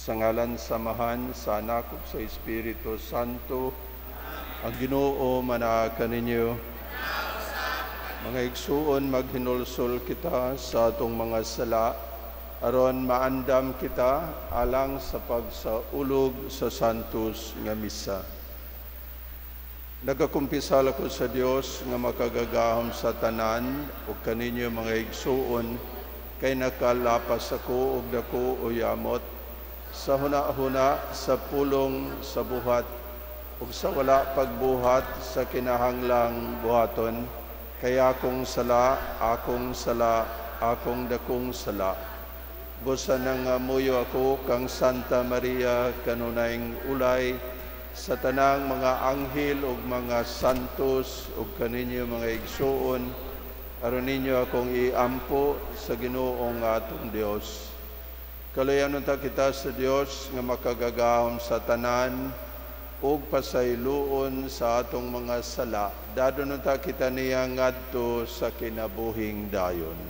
Sa ngalan sa Amahan, sa Anak ug sa Espiritu Santo, ang Ginoo manaa kaninyo. Mga igsuon, maghinulsol kita sa atong mga sala aron maandam kita alang sa pagsaulog sa Santos nga Misa. Nagakumpisal ako sa Dios nga makagagahom sa tanan ug kaninyo mga igsuon, kay nakalapas ako og dako o yamot sa huna-huna, sa pulong, sa buhat ug sa wala pagbuhat sa kinahanglang buhaton, kay akong sala, akong sala, akong dakong sala. Busa nangamuyo ako kang Santa Maria kanunayng ulay, sa tanang mga anghel ug mga santos ug kaninyo mga igsuon, aron ninyo akong iampo sa Ginoong atong Dios. Kaluyan unta kita sa Dios nga makagagahom sa tanan ug pasayloon sa atong mga sala. Dadon unta kita niya ngadto sa kinabuhing dayon.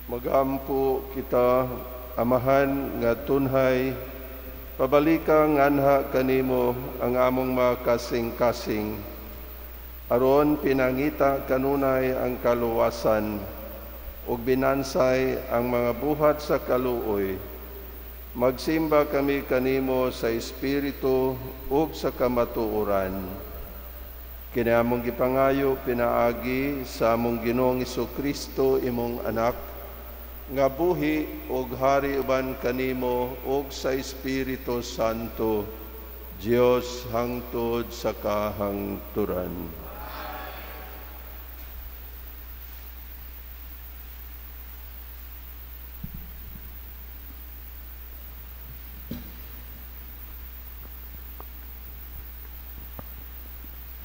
Magampo kita, Amahan nga tunhay, pabalika nganha kanimo ang among mga kasing-kasing, aron pinangita kanunay ang kaluwasan, ug binansay ang mga buhat sa kaluoy. Magsimba kami kanimo sa espiritu ug sa kamatuoran. Kini among gipangayo pinaagi sa among Ginoong Hesukristo, imong anak, nga buhi ug hari uban kanimo ug sa Espiritu Santo, Dios hangtod sa kahangturan.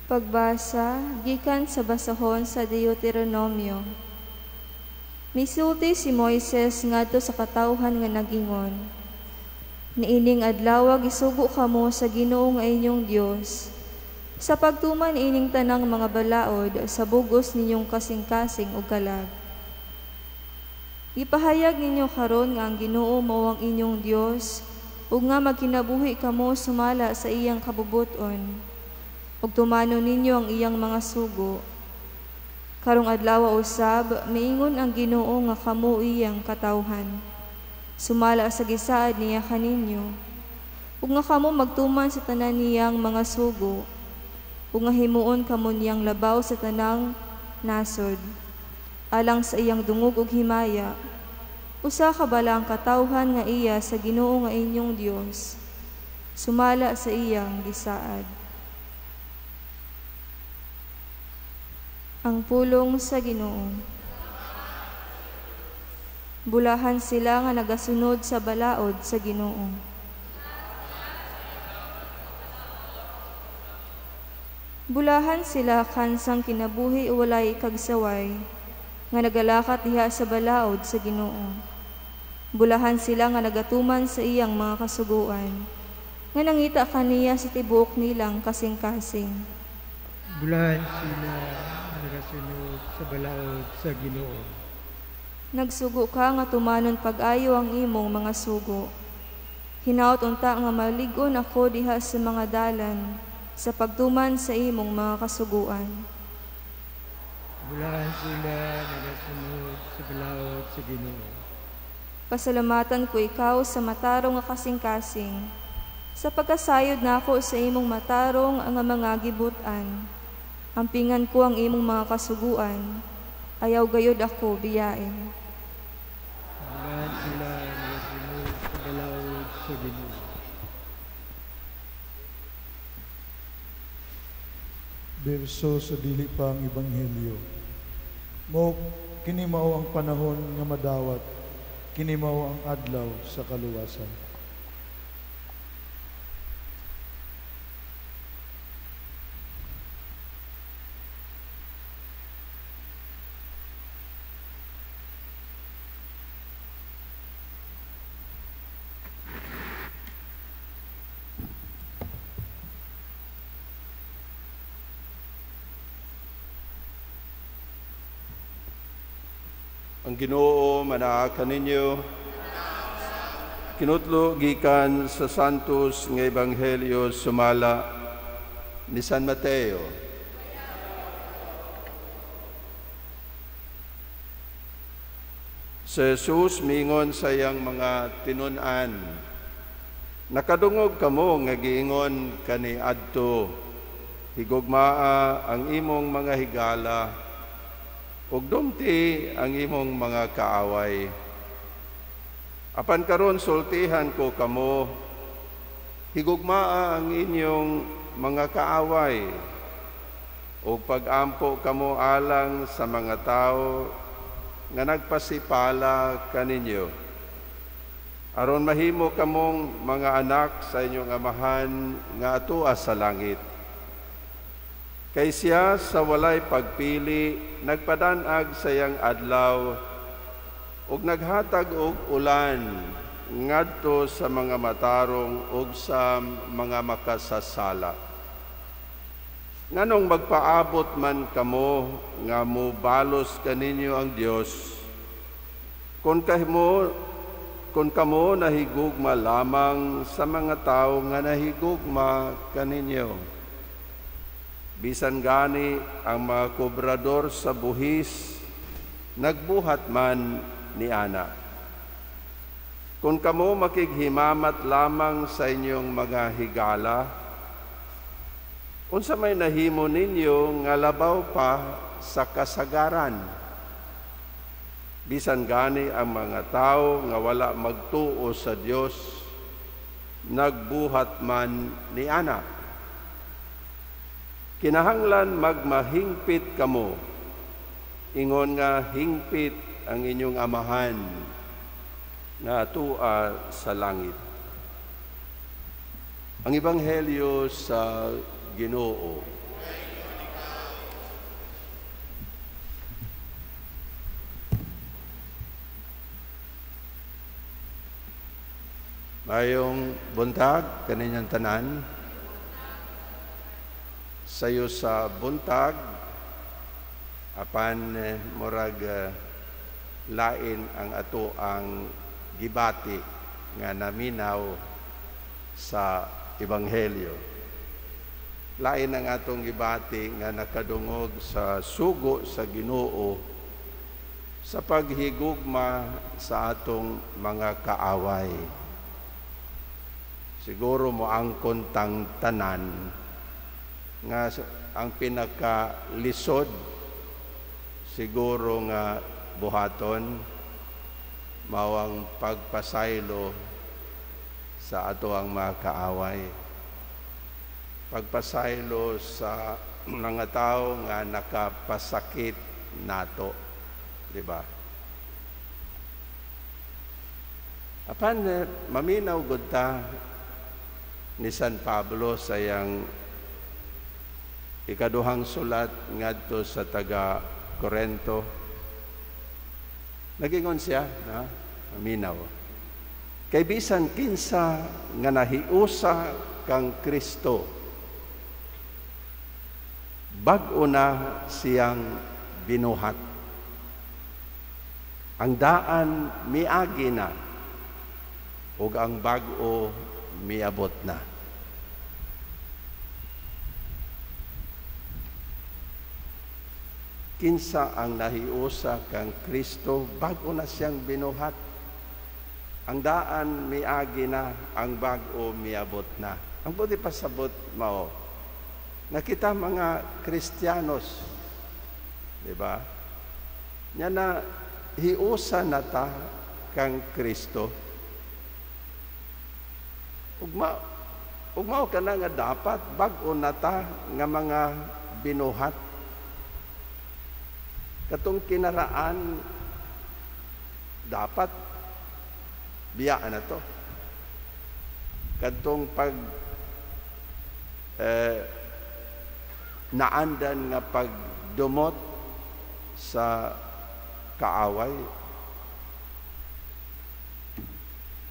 Pagbasa gikan sa basahon sa Deuteronomio. Misulti si Moises ngadto sa katawhan nga nagingon, "Niining adlaw gisugo kamo sa Ginoo nga inyong Dios sa pagtuman ining tanang mga balaod sa bugos ninyong kasing-kasing ug kalag. Gipahayag ninyo karon nga ang Ginoo mao ang inyong Dios ug nga magkinabuhi kamo sumala sa iyang kabubut-on ug tumanon ninyo ang iyang mga sugo. Karong adlaw usab miingon ang Ginoo nga kamo iyang katawhan, sumala sa gisaad niya kaninyo, ug nga kamo magtuman sa tanan niyang mga sugo, ug nga himuon kamo niyang labaw sa tanang nasod, alang sa iyang dungog ug himaya. Usa ka bala ang katawhan nga iya sa Ginoo nga inyong Dios, sumala sa iyang gisaad." Ang pulong sa Ginoo. Bulahan sila nga nagasunod sa balaod sa Ginoo. Bulahan sila kansang kinabuhi walay kagsaway, nga nagalakat diha sa balaod sa Ginoo. Bulahan sila nga nagatuman sa iyang mga kasuguan, nga nangita kaniya sa tibuok nilang kasing-kasing. Bulahan sila nagasunod sa balaod sa Ginoo. Nagsugo ka nga tumanon pag-ayo ang imong mga sugo. Hinaot unta nga malig-on ako diha sa mga dalan sa pagtuman sa imong mga kasuguan. Bulahan sila nagasunod sa balaod sa Ginoo. Pasalamatan ko ikaw sa matarong nga kasing-kasing, sa pagkasayod nako sa imong matarong nga mga gibut-an. Ampingan ko ang imong mga kasuguan, ayaw gayod ako biyain. Bulahan sila nagasunod sa balaod sa Ginoo. Berso sa dili pa ang Ebanghelyo. Mo kini mao ang panahon nga madawat, kini mao ang adlaw sa kaluwasan. Ang Ginoo manaa kaninyo. Kinutlo gikan sa Santos nga Ebanghelyo sumala ni San Mateo. Si Jesus miingon sa iyang mga tinun-an, nakadungog kamo nga giingon kaniadto, higugmaa ang imong mga higala ug dumti ang imong mga kaaway. Apan karon sultihan ko kamo, higugmaa ang inyong mga kaaway, ug pag-ampo kamo alang sa mga tawo nga nagpasipala kaninyo, aron mahimo kamong mga anak sa inyong Amahan nga atua sa langit. Kay siya sa walay pagpili nagpadanag sa iyang adlaw ug naghatag og ulan ngadto sa mga matarong ug sa mga makasasala. Nganong magpaabot man kamo nga mobalos kaninyo ang Dios, kun kamo nahigugma lamang sa mga tawo nga nahigugma kaninyo. Bisan gani ang mga kobrador sa buhis nagbuhat man ni ana. Kung kamo makighimamat lamang sa inyong mga higala, unsa may nahimo ninyo nga labaw pa sa kasagaran? Bisan gani ang mga tao nga wala magtuo sa Dios, nagbuhat man ni ana. Kinahanglan magmahingpit kamo, ingon nga hingpit ang inyong Amahan nga atua sa langit. Ang Ebanghelyo sa Ginoo. Mayong buntag kaninyang tanan. Sayo sa buntag, apan murag lain ang ato ang gibati nga naminaw sa Ebanghelyo. Lain ang atong gibati nga nakadungog sa sugo sa Ginoo sa paghigugma sa atong mga kaaway. Siguro moangkon tang tanan nga ang pinakalisod siguro nga buhaton mao ang pagpasaylo sa ato ang mga kaaway. Pagpasaylo sa mga tao nga nakapasakit nato, di ba? Apan maminaw gud ta ni San Pablo sa iyang ikaduhang sulat ngadto sa taga Korento. Nagingon siya, na maminaw. Kay bisan kinsa nga nahiusa kang Kristo, bag-o na siyang binuhat. Ang daan miagi na, Ug ang bag-o miabot na. Kinsa ang nahiusa kang Kristo, bag-o na siyang binuhat. Ang daan miagi na, ang bag-o miabot na. Ang buti pasabot mao, nakita mga Kristiyanos, di ba? Nya na hiusa na ta kang Kristo. Ugmao ka na nga dapat bag-o na ta nga mga binuhat. Katong kinaraan dapat biyaan na to. Katong pag naandan nga pagdumot sa kaaway,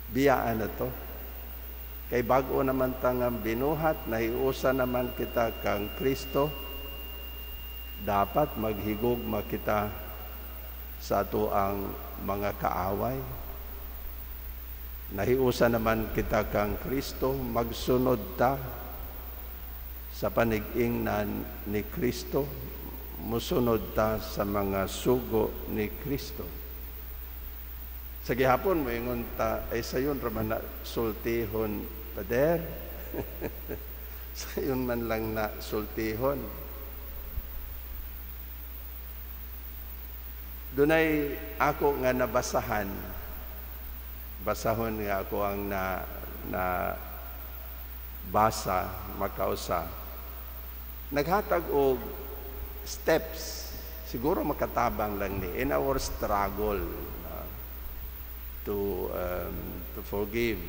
biyaan na to. Kay bag-o naman ta nga binuhat, nahiusa naman kita kang Kristo, dapat maghigugma kita sa ato ang mga kaaway. Nahiusa naman kita kang Kristo, magsunod ta sa panig-ingnan ni Kristo, musunod ta sa mga sugo ni Kristo. Sa gihapon moingon ta, ay sayon ra man na sultihon, Pader. Sayon man lang na sultihon. Dunay ako nga nabasahan, basahon nga ako ang na basa makausa. Naghatag og steps, siguro makatabang lang ni in our struggle to forgive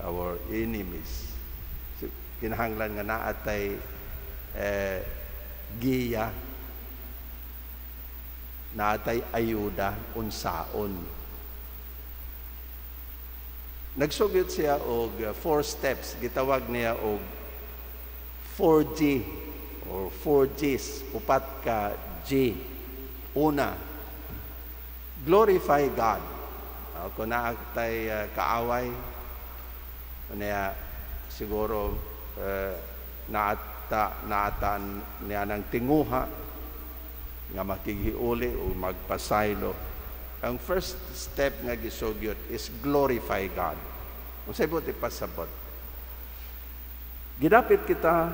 our enemies. So, kinahanglan nga naatay giya, naatay ayuda unsaon. Nagsugyot siya og 4 steps, gitawag niya og 4G or 4 Gs, upat ka G. Una, glorify God. Kung naatay kaaway, niya siguro naatan niya ng tinguha nga makighiuli o magpasaylo. Ang first step nga gisugyot is glorify God. Unsay buot ipasabot? Gidapit kita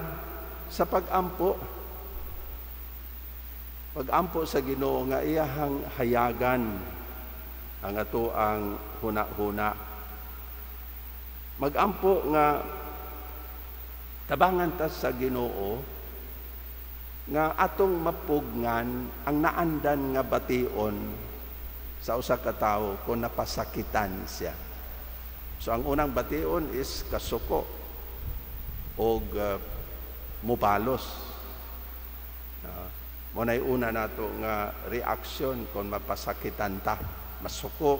sa pag-ampo. Pag-ampo sa Ginoo nga iyahang hayagan ang ato ang huna-huna. Mag-ampo nga tabangan ta sa Ginoo nga atong mapugnan ang naandan nga bation sa usa ka tawo kung napasakitan siya. So ang unang bation is kasuko og mubalos. Mo nay una nato nga reaksyon kung mapasakitan ta, masuko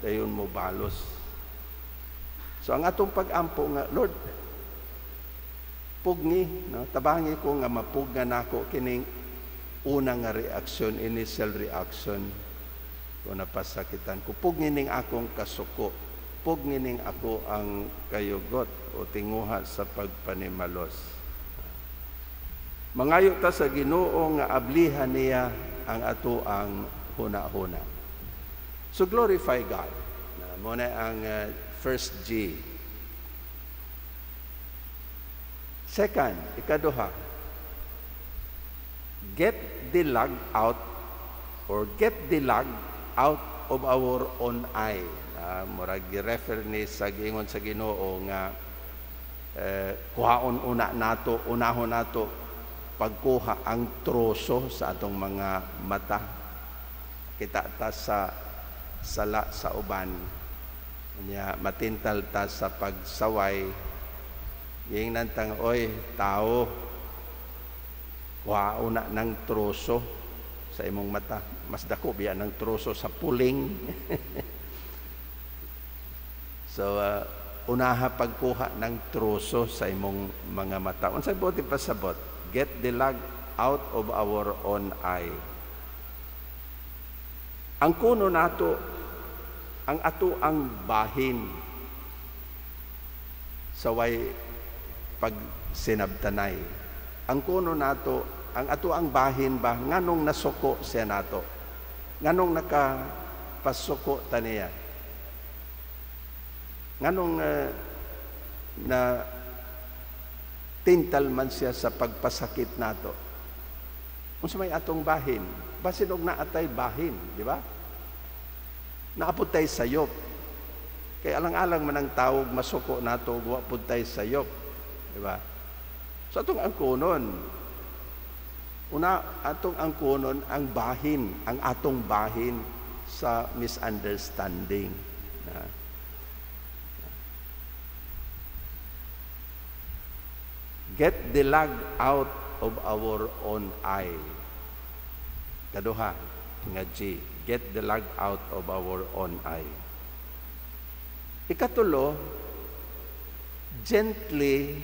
dayon mubalos. So ang atong pag-ampo nga, Lord, pugni, no? Tabangi ko nga mapugnan nako kining una nga reaksyon, initial reaction kung napasakitan ko. Pugni ning akong kasuko, pugni ning ako ang kayugot o tinguha sa pagpanimalos. Mangayo ta sa Ginoo nga ablihan niya ang ato ang huna-huna. So glorify God. Mo na ang first G. Second, ikaduha, get the log out or get the log out of our own eye. Murag gi-refer ni sa giingon sa Ginoo nga kuhaon una nato, unahon nato pagkuha ang troso sa atong mga mata. Kita ta sa sala sa uban. Nya matintal ta sa pagsaway. Giingnan tang, oy, tao, kuha una ng troso sa imong mata. Mas dako biya ng troso sa puling. So, unaha pagkuha ng troso sa imong mga mata. Unsay buot ipasabot? Get the log out of our own eye. Ang kuno nato, ang ato ang bahin. Sa way pagsinabtanay. Angkonon nato ang ato ang bahin ba, nganong nasuko siya nato, nganong nakapasuko ta niya, nganong na tintal man siya sa pagpasakit nato. Unsa may atong bahin? Basin og naa tay bahin, di ba? Naa pod tay sayop. Kay alang-alang man ang tawog masuko nato ug wa pud tay sayop, di ba? So atong angkonon, una, atong angkonon ang bahin, ang atong bahin sa misunderstanding. Na. Get the log out of our own eye. Kaduha nga G, get the log out of our own eye. Ikatulo, gently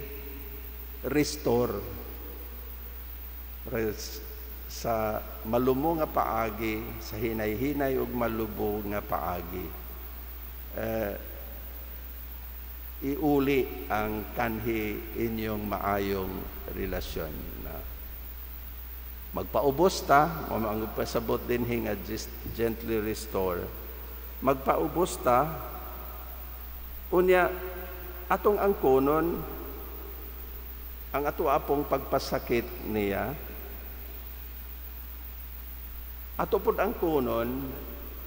restore. Sa malumo nga paagi, sa hinay-hinay ug malubo nga paagi, iuli ang kanhi inyong maayong relasyon. Na magpaubos ta, mao ang pasabot dinhi nga gently restore. Magpaubos ta, unya atong angkonon ang ato apong pagpasakit niya. Ato pod angkonon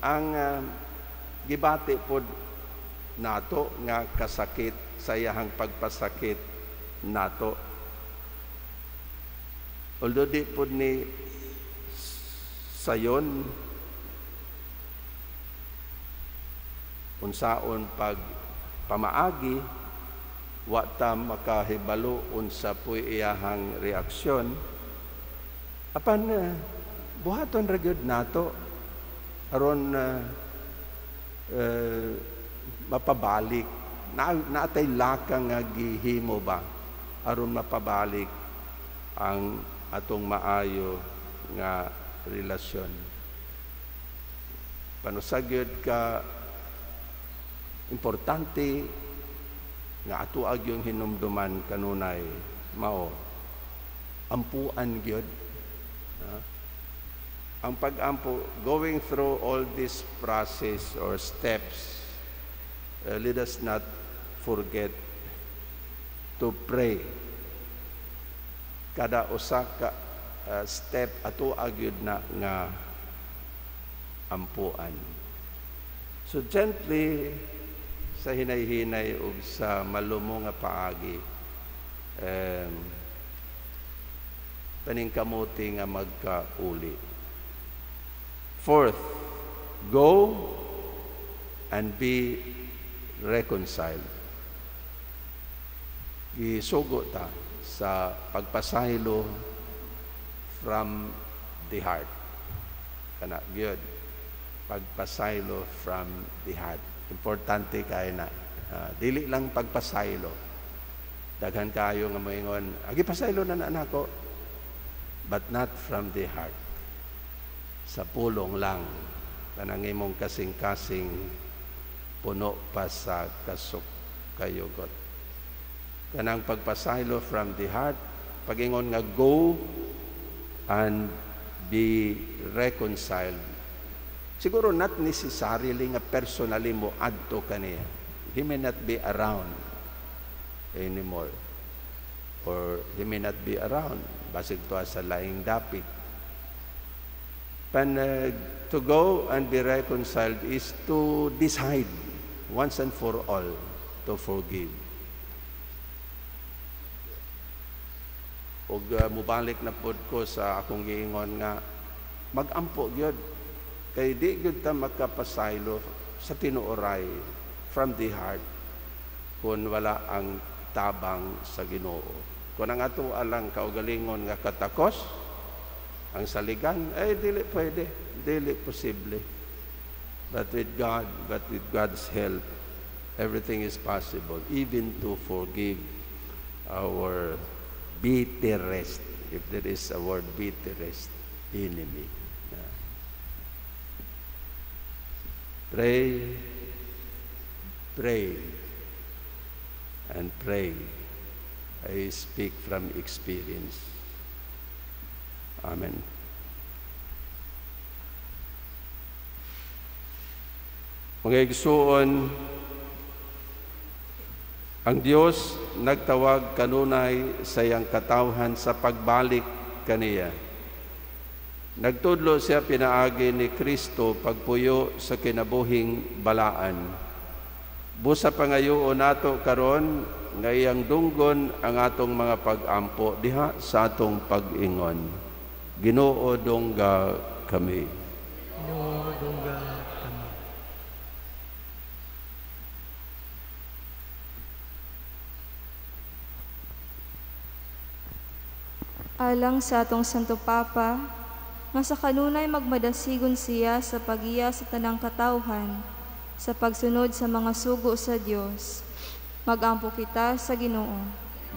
ang gibati pod nato nga kasakit sa iyahang pagpasakit nato. Although di pod ni sayon unsaon pag pamaagi, wa ta makahibalo unsa puy iyahang reaksyon, apan buhaton ra gyud nato aron mapabalik na, naatay lakang nga gihimo ba aron mapabalik ang atong maayo nga relasyon. Panusa gyud ka importante nga ato agyong hinumduman kanunay mao ampuan gyud. Ha? Ang pag-ampo, going through all this process or steps, let us not forget to pray. Kada usa ka step ato agyud na nga ampuan. So gently, sa hinay-hinay ug sa malumo nga paagi, paningkamuti nga magkauli. Fourth, go and be reconciled. Gisugo ta sa pagpasaylo from the heart. Kana gyud, pagpasaylo from the heart. Importante kay na. Dili lang pagpasaylo. Daghan kayo nga moingon, agi pasaylo na na nako, but not from the heart. Sa pulong lang, kanang imong kasing-kasing puno pa sa kasuk kayugot. Kanang pagpasaylo from the heart, pagingon nga go and be reconciled. Siguro not necessarily nga personally mo adto kaniya. He may not be around anymore. Or he may not be around. Basig tuwa sa laing dapit. But to go and be reconciled is to decide once and for all to forgive. Og mubalik na pod ko sa akong giingon nga magampo gyud, kay di gyud ta makapasaylo sa tinuoray from the heart kung wala ang tabang sa Ginoo. Kung ang ato alang kaugalingon nga katakos ang saligan, ay dili pwede, dili posible. But with God, but with God's help, everything is possible, even to forgive our bitterest, if there is a word bitterest, enemy. Yeah. Pray, pray, and pray. I speak from experience. Amen. Mga igsuon, ang Dios nagtawag kanunay sa iyang katawhan sa pagbalik kaniya. Nagtudlo siya pinaagi ni Kristo pagpuyo sa kinabuhing balaan. Busa pangayoon nato karon nga iyang dunggon ang atong mga pag-ampo diha sa atong pag-ingon. Ginoo, dungga kami. Ginoo, dungga kami. Alang sa atong Santo Papa, nga sa kanunay magmadasigon siya sa pagiya sa tanang katawhan, sa pagsunod sa mga sugo sa Dios. Magampo kita sa Ginoo.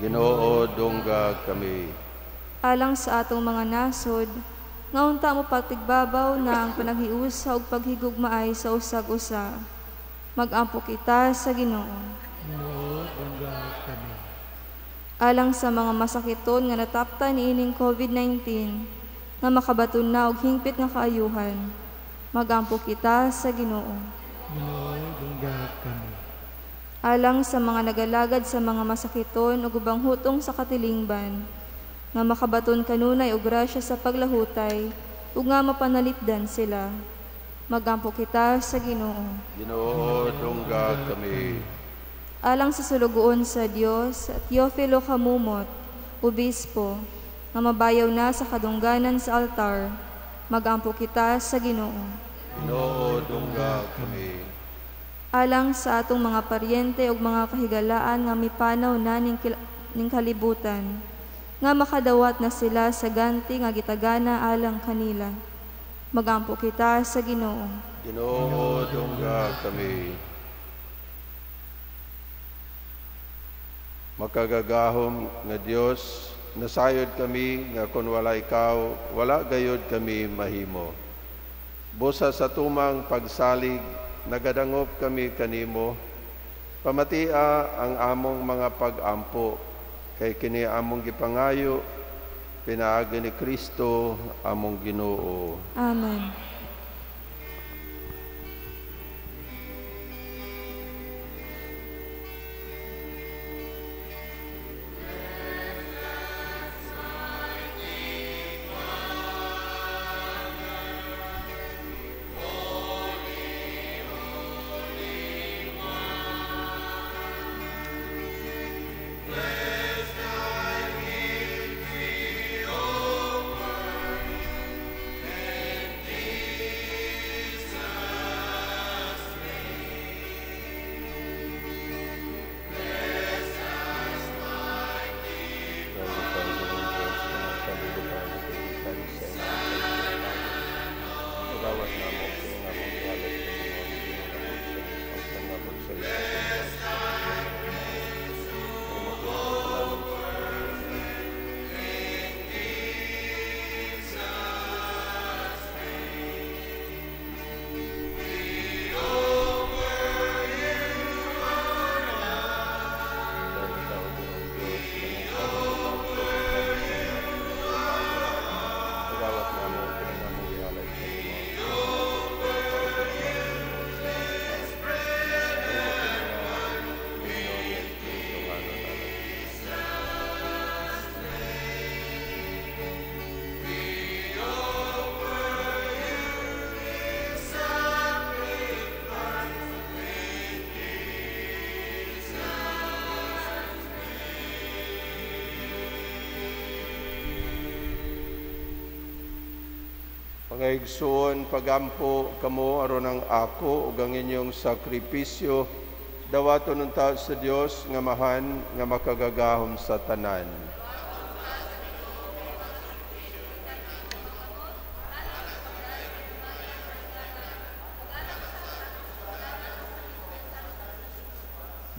Ginoo, dungga kami. Alang sa atong mga nasod, nga unta mo pagtigbabaw na ang panaghiusa ug paghigugmaay sa usag-usa. Magampo kita sa Ginoo. Ginoo, dungga kami. Alang sa mga masakiton nga nataptan niining COVID-19, nga makabaton na og hingpit nga kaayuhan. Magampo kita sa Ginoo. Ginoo, dungga kami. Alang sa mga nagalagad sa mga masakiton ug ubang hutong sa katilingban, nga makabaton kanunay og grasya sa paglahutay ug nga mapanalipdan sila. Magampo kita sa Ginoo. Ginoo, dungga kami. Alang sa sulugoon sa Dios, Teofilo Camumot, obispo, nga mabayaw na sa kadungganan sa altar, magampo kita sa Ginoo. Ginoo, dungga kami. Alang sa atong mga paryente ug mga kahigalaan nga mipanaw na ning kalibutan, nga makadawat na sila sa ganti nga gitagana alang kanila. Magampo kita sa Ginoo. Ginoo, dungga kami. Makagagahom nga Dios, nasayod kami nga kun wala ikaw, wala gayod kami mahimo. Busa sa tumang pagsalig, nagadangop kami kanimo. Pamatia ang among mga pag-ampo, kay kini among gipangayo, pinaagi ni Kristo among Ginoo. Amen. Mga igsoon, pagampo kamo aron ang ako ug ang inyong sakripisyo dawaton unta sa Dios nga mahan nga makagagahom sa tanan.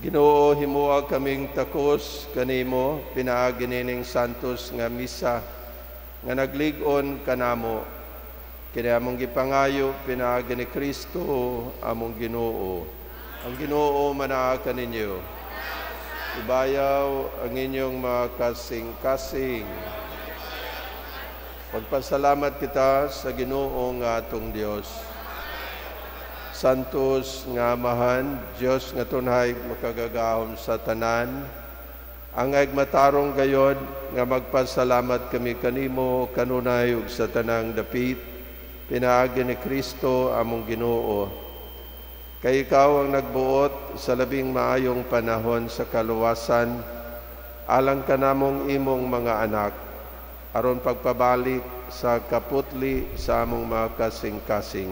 Ginoo, himoa kaming takos kanimo pinaagi nining santos nga misa nga naglig-on kanamo. Kini among gipangayo pinaagi ni Kristo among Ginoo. Ang Ginoo manaa kaninyo. Ibayaw ang inyong mga kasing-kasing. Pagpasalamat kita sa Ginoo nga atong Dios. Santos nga Amahan, Dios nga tunhay makagagahom sa tanan, angay matarong gayon nga magpasalamat kami kanimo kanunay ug sa tanang dapit, pinaagi ni Kristo among Ginoo. Kay ikaw ang nagbuot sa labing maayong panahon sa kaluwasan, alang kanamong imong mga anak, aron pagpabalik sa kaputli sa among mga kasing-kasing.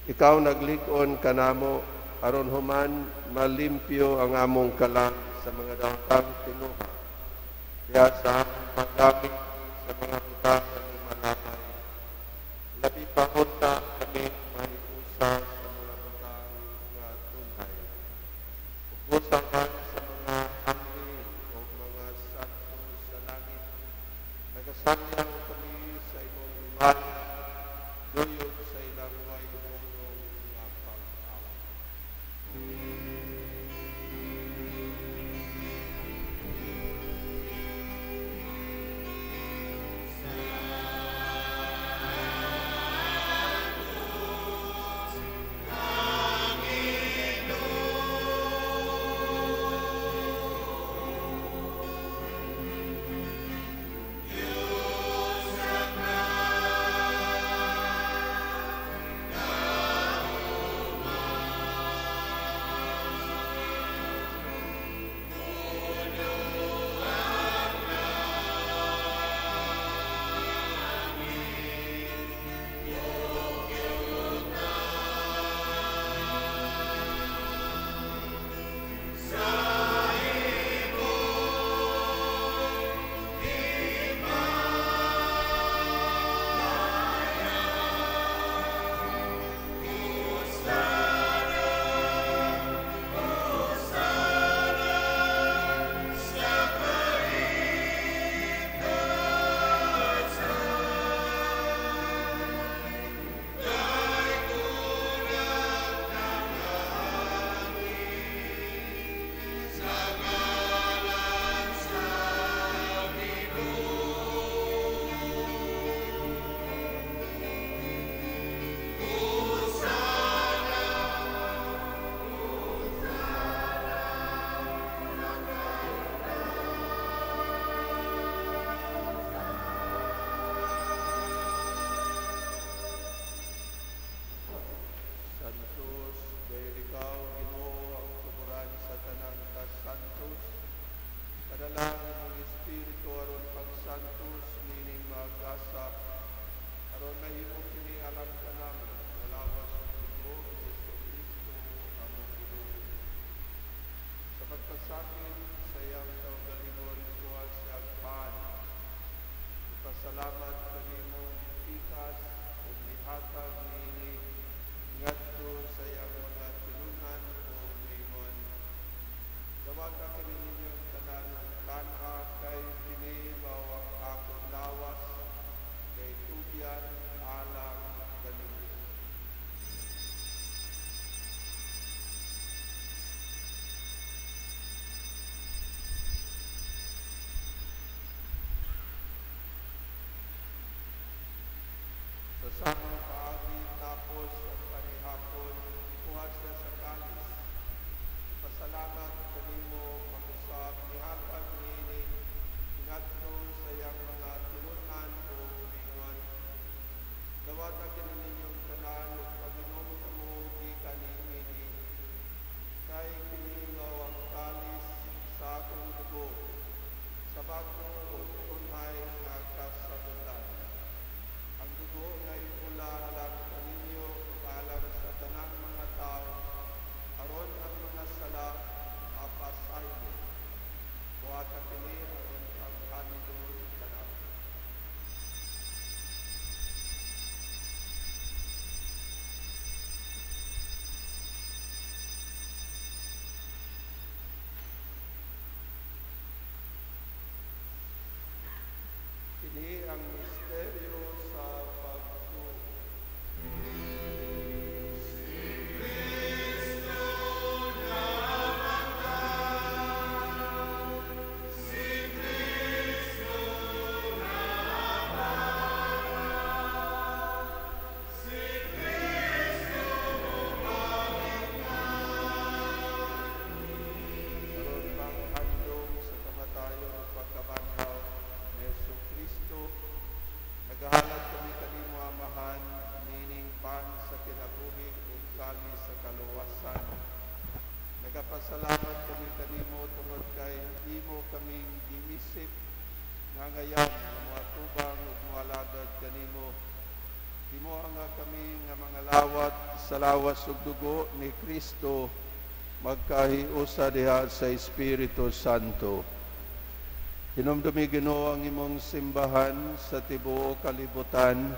Ikaw naglig-on kanamo aron human malimpyo ang among kalag sa mga daotang tinguha. Kaya sa among paggamit sa mga butang nga lumalakay, labi pa unta kami mahiusa sa mga butang nga tunhay. Ubusan man sa mga anghel o mga santo sa langit, nagasamyang kami sa imong himaya, duyog sa ilang way hunong nga pag-awit. Santos, dahil ikaw, Ginoo, ang tuburan sa tanang kasantos, padala ang imong Espiritu aron pagsantos nining mga gasa, aron mahimo kini alang kanamo, nga lawas ug dugo ni Jesu Kristo among Ginoo. Sa pagpasakit sa iyang kaugalingon, kuha siya ang pan. Ipasalamat kanimo, pikas ug mihatag niini ngadto sa iyang mga tinunan ug miingon: "Dawata kini ninyong tanan ug tan-a, kay kini mao ang akong lawas kay tugyan alang kaninyo." Sa samang paagi, tapos ang panihapon, kuha siya sa kalis. Ipasalamat kanimo pag-usab, nihatag niini ngadto sa iyang mga tinunan ug miingon: "Dawata kini ninyong tanan ug pag-inom kamo gikan niini, kay kini mao ang kalis sa akong dugo, sa bag-o ug tunhay nga kasabutan. Ang dugo nga ipula alang kaninyo ug alang sa tanang mga tawo, aron ang mga sala mapasaylo. Buhata kini aron paghandol kanako." Kini ang misteryo sa pagtuo. Nagpasalamat kami kanimo tungod kay imo kaming giisip nga ngayan nga mga tubang ug mga alagad kanimo. Himoa nga kami nga mga lawat sa lawas ug dugo ni Kristo magkahiusa diha sa Espiritu Santo. Hinumdumi, Ginoo, ang imong simbahan sa tibuok kalibutan.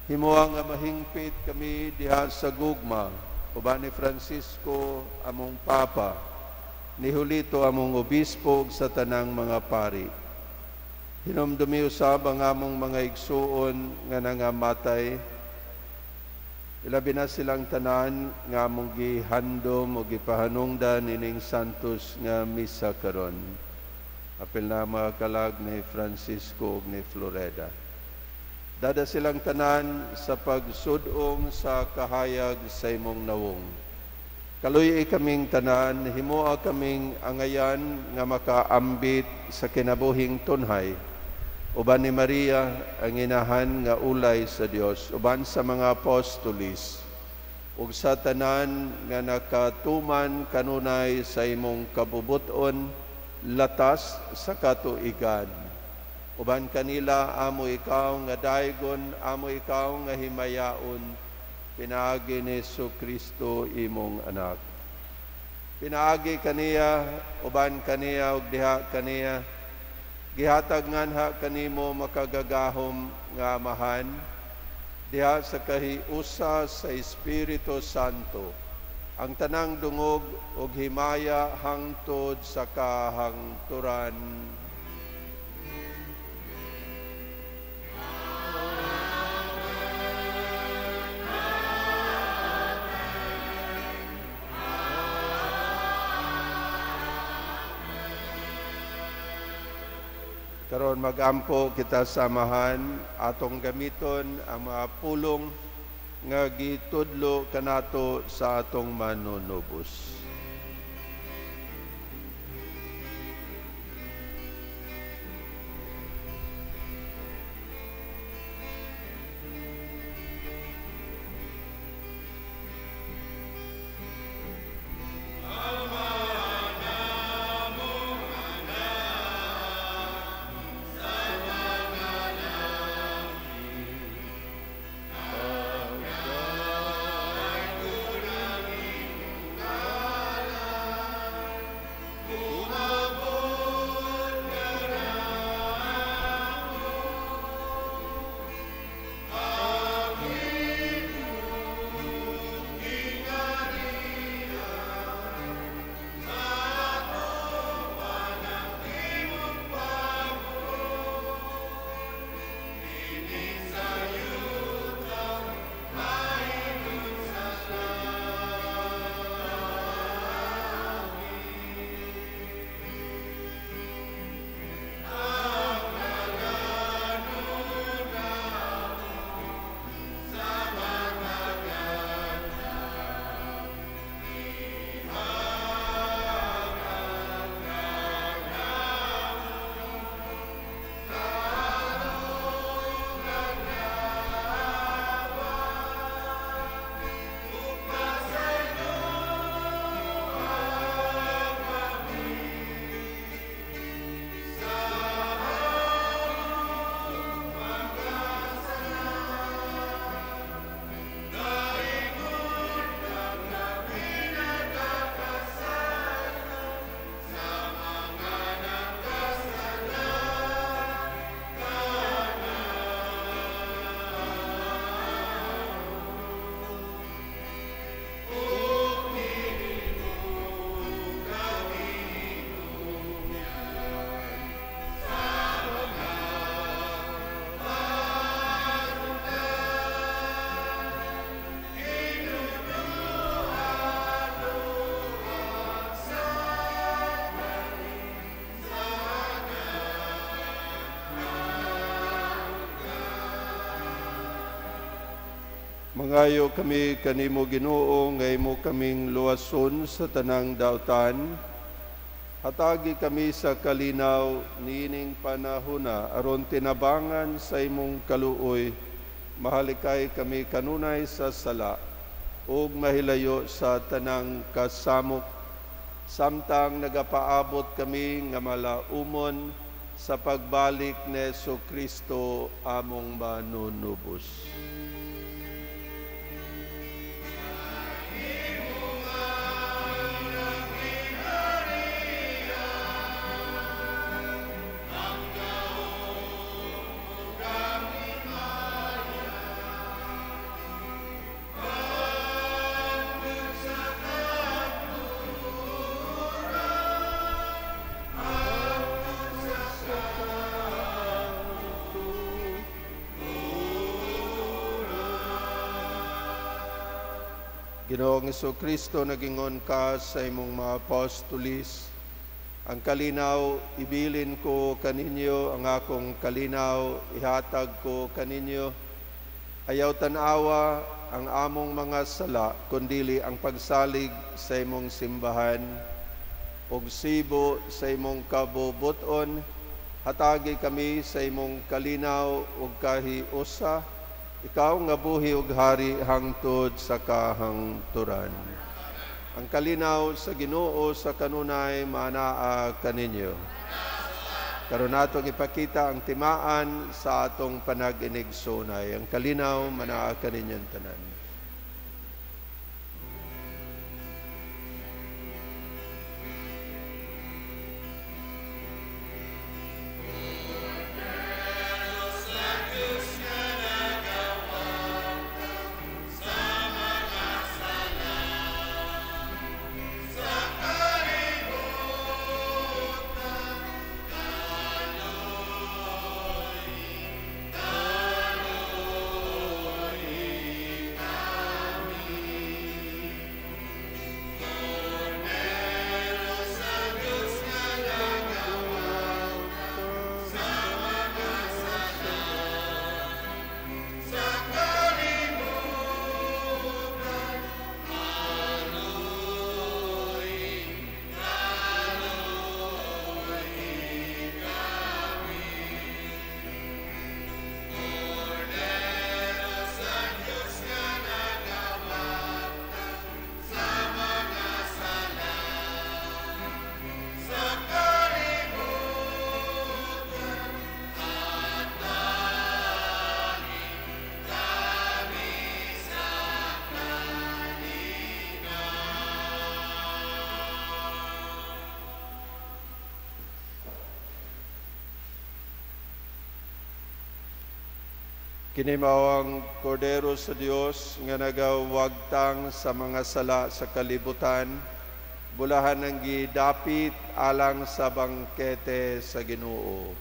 Himoa nga mahingpit kami diha sa gugma uban ni Francisco among Papa, ni Julito among Obispo ug sa tanang mga pari. Hinumdumi usab ang among mga igsuon nga nangamatay, ilabi na silang tanan nga among gihandom o gipahanungdan ining santos nga misa karon. Apil na mga kalag ni Francisco ug ni Floreda. Dada silang tanan sa pagsudong sa kahayag sa imong nawong. Kaluy kaming tanan, himoa kaming angayan nga makaambit sa kinabuhing tunhay. Uban ni Maria ang inahan nga ulay sa Dios, uban sa mga apostolis, ug sa tanan nga nakatuman kanunay sa imong kabubuton, latas sa katuigan. Uban kanila amo ikaw nga daygon, amo ikaw nga himayaon, pinaagi ni Jesu Kristo imong anak. Pinaagi kaniya, uban kaniya ug diha kaniya, gihatag nganha kanimo makagagahom nga Amahan, diha sa kahiusa sa Espiritu Santo, ang tanang dungog ug himaya hangtod sa kahangturan. Karon magampo kita samahan, atong gamiton ang mga pulong nga gitudlo kanato sa atong manunubos. Mangayo kami kanimo Ginoo nga imo kaming luwason sa tanang dautan. Hatagi kami sa kalinaw niining panahona aron tinabangan sa imong kaluoy. Mahalikay kami kanunay sa sala ug mahilayo sa tanang kasamok. samtang nagapaabot kami nga malaumon sa pagbalik ni Jesu Kristo among manunubos. Ginoong Kristo, nagingon ka sa imong mga apostolis, ang kalinaw ibilin ko kaninyo, ang akong kalinaw ihatag ko kaninyo. Ayaw tan-awa ang among mga sala, kundili ang pagsalig sa imong simbahan ug sibo sa imong kabubuton. Hatagi kami sa imong kalinaw ug kahiusa, ikaw nga buhi ug hari hangtod sa kahangturan. Ang kalinaw sa Ginoo sa kanunay manaa kaninyo. Karon natong ipakita ang timaan sa atong panag-inigsunay. Ang kalinaw manaa kaninyong tanan. Kini mao ang Kordero sa Dios nga nagawagtang sa mga sala sa kalibutan, bulahan ang gidapit alang sa bangkete sa Ginoo.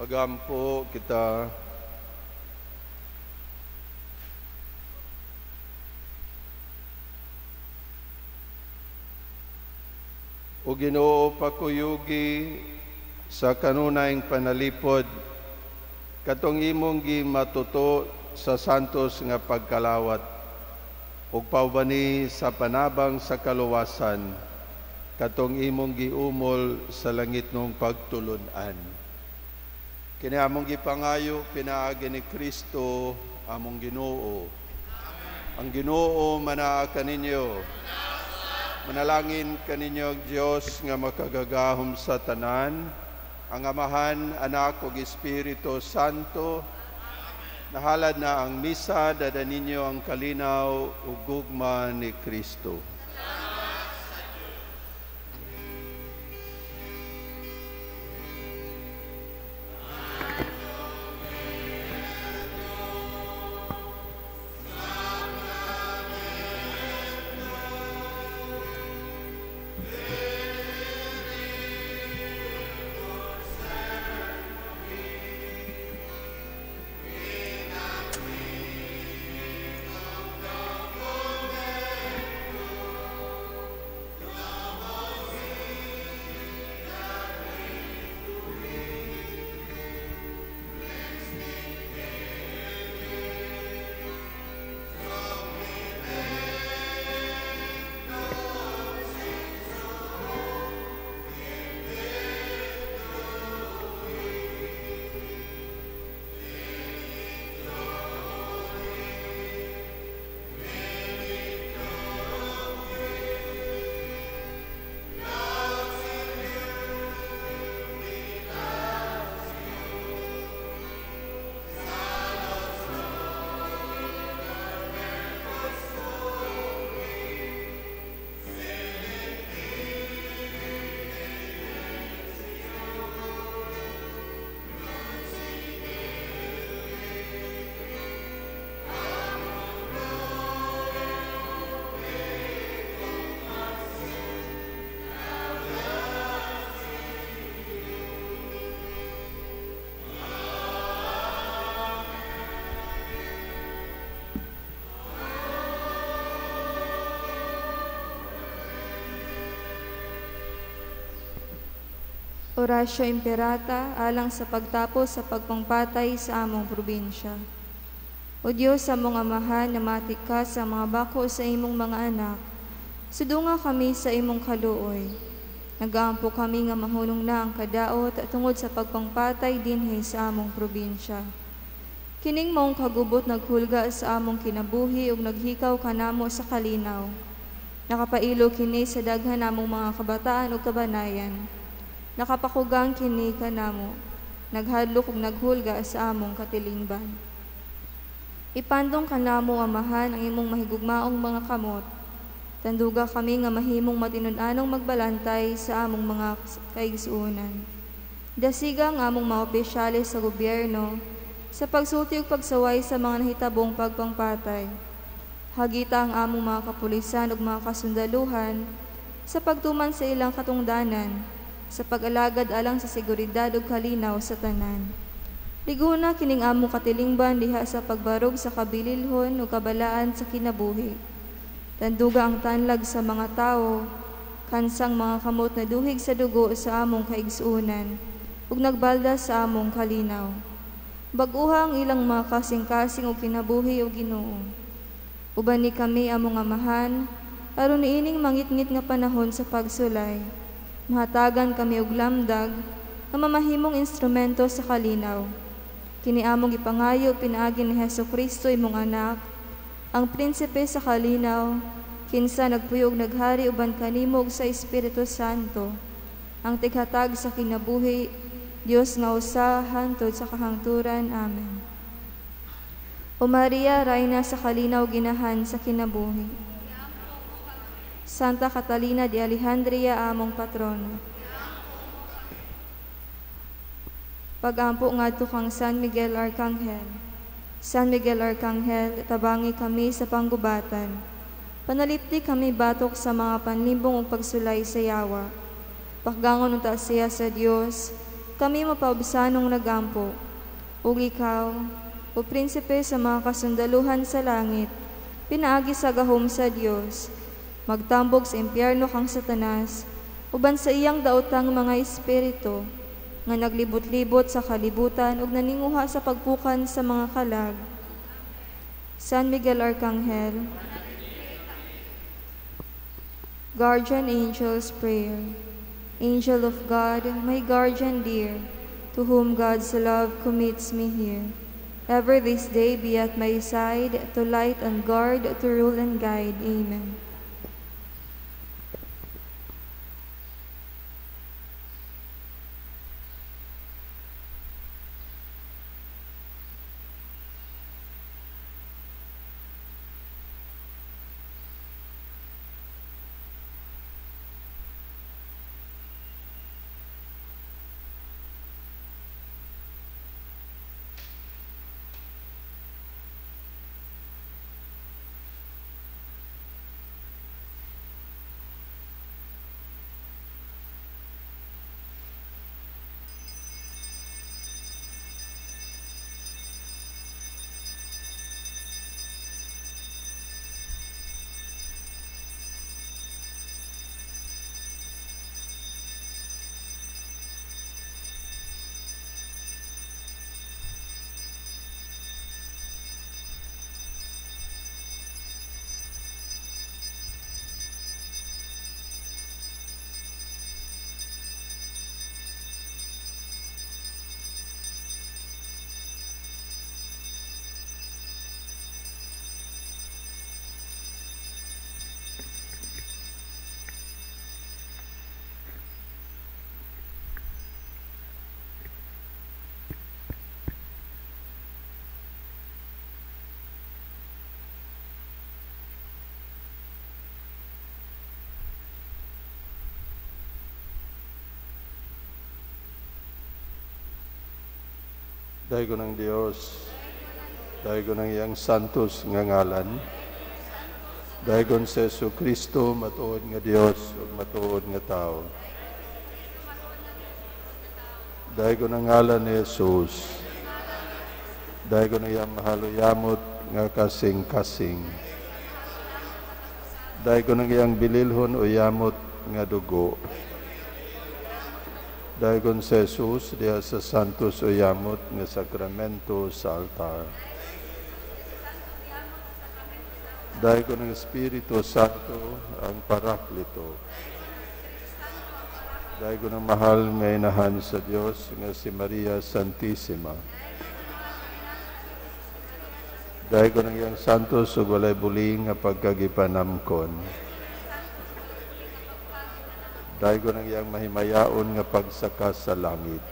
Pagampo kita. O Ginoo, pakuyugi sa kanunayng panalipod katong imong gimatuto sa santos nga pagkalawat ug paubani sa panabang sa kaluwasan katong imong giumol sa langitnong pagtulun-an. Kini among gipangayo pinaagi ni Kristo among Ginoo. Amen. Ang Ginoo manaa kaninyo. Manalangin kaninyo ang Dios nga makagagahom sa tanan, ang Amahan, Anak ug Espiritu Santo. Nahalad na ang misa, dada ninyo ang kalinaw ug gugma ni Kristo. Oratio Imperata alang sa pagtapos sa pagpangpatay sa among probinsya. O Dios, among Amahan, namatik ka sa mga bako sa imong mga anak. Sudunga kami sa imong kaluoy. Nagaampo kami nga mahunong na ang kadaot tungod sa pagpangpatay dinhi sa among probinsya. Kining maong kagubot naghulga sa among kinabuhi ug naghikaw kanamo sa kalinaw. Nakapailo kini sa daghan namong mga kabataan ug kabanayan. Nakapakugang kini kanamo, naghadlok ug naghulga sa among katilingban. Ipandong kanamo, Amahan, ang imong mahigugmaong mga kamot. Tanduga kami nga mahimong matinud-anong magbalantay sa among mga kaigsuonan. Dasiga ang among mga opisyales sa gobyerno sa pagsulti ug pagsaway sa mga nahitabong pagpangpatay. Hagita ang among mga kapulisan ug mga kasundaluhan sa pagtuman sa ilang katungdanan, sa pag-alagad alang sa seguridad ug kalinaw sa tanan. Liguna kining among katilingban diha sa pagbarog sa kabililhon ug kabalaan sa kinabuhi. Tanduga ang tanlag sa mga tawo, kansang mga kamot na duhig sa dugo sa among kaigsuonan, ug nagbalda sa among kalinaw. Bag-uha ang ilang mga kasing-kasing ug kinabuhi o Ginoo. Uban ni kami among Amahan, aron niining mangitngit nga panahon sa pagsulay. Mahatagan kami og lamdag nga mamahimong instrumento sa kalinaw. Kini among gipangayo pinaagi ni Hesus Kristo imong anak, ang prinsipe sa kalinaw, kinsa nagpuyo og naghari uban kanimo sa Espiritu Santo, ang tighatag sa kinabuhi, Dios nga usa hantod sa kahangturan. Amen. O Maria, Rayna sa kalinaw, ginahan sa kinabuhi. Santa Catalina de Alejandria, among patrono. Pagampo ngadto kang San Miguel Arcangel. San Miguel Arcangel, tabangi kami sa panggubatan. Panalipti kami batok sa mga panlimbong ug pagsulay sa yawa. Pakgangon unta siya sa Dios, Kami mapaubsanong nagampo. Ug ikaw, o prinsipe sa mga kasundaluhan sa langit, pinaagi sa gahom sa Dios, magtambog sa impyerno kang Satanas, uban sa iyang daotang mga espiritu, nga naglibot-libot sa kalibutan ug naninguha sa pagpukan sa mga kalag. San Miguel Arcangel, Guardian Angel's Prayer. Angel of God, my guardian dear, to whom God's love commits me here, ever this day be at my side, to light and guard, to rule and guide. Amen. Daygon ng Dios, daygon ng iyang santos nga ngalan, daygon sa Jesu Kristo matuod nga Dios ug matuod nga tawo. Daygon ang ngalan ni Jesus, daygon ang iyang mahaluyamot nga kasing-kasing. Daygon ang iyang bililhon o yamot nga dugo. Daygon sa Jesus diha sa santos o yamot nga sakramento sa altar. Daygon ang Espiritu Santo ang Paraklito. Daygon ang mahal nga inahan sa Dios nga si Maria Santissima. Daygon ang iyang santos ug walay buli nga pagkagipanamkon. Daygon ang iyang mahimayaon nga pagsaka sa langit.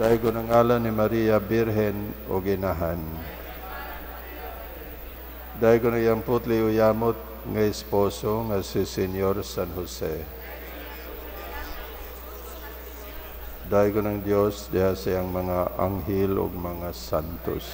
Daygon ang ngalan ni Maria Birhen o Ginahan. Daygon ang iyang putli o yamot nga esposo nga si Senyor San Jose. Daygon ang Dios diha sa iyang mga anghel ug mga santos.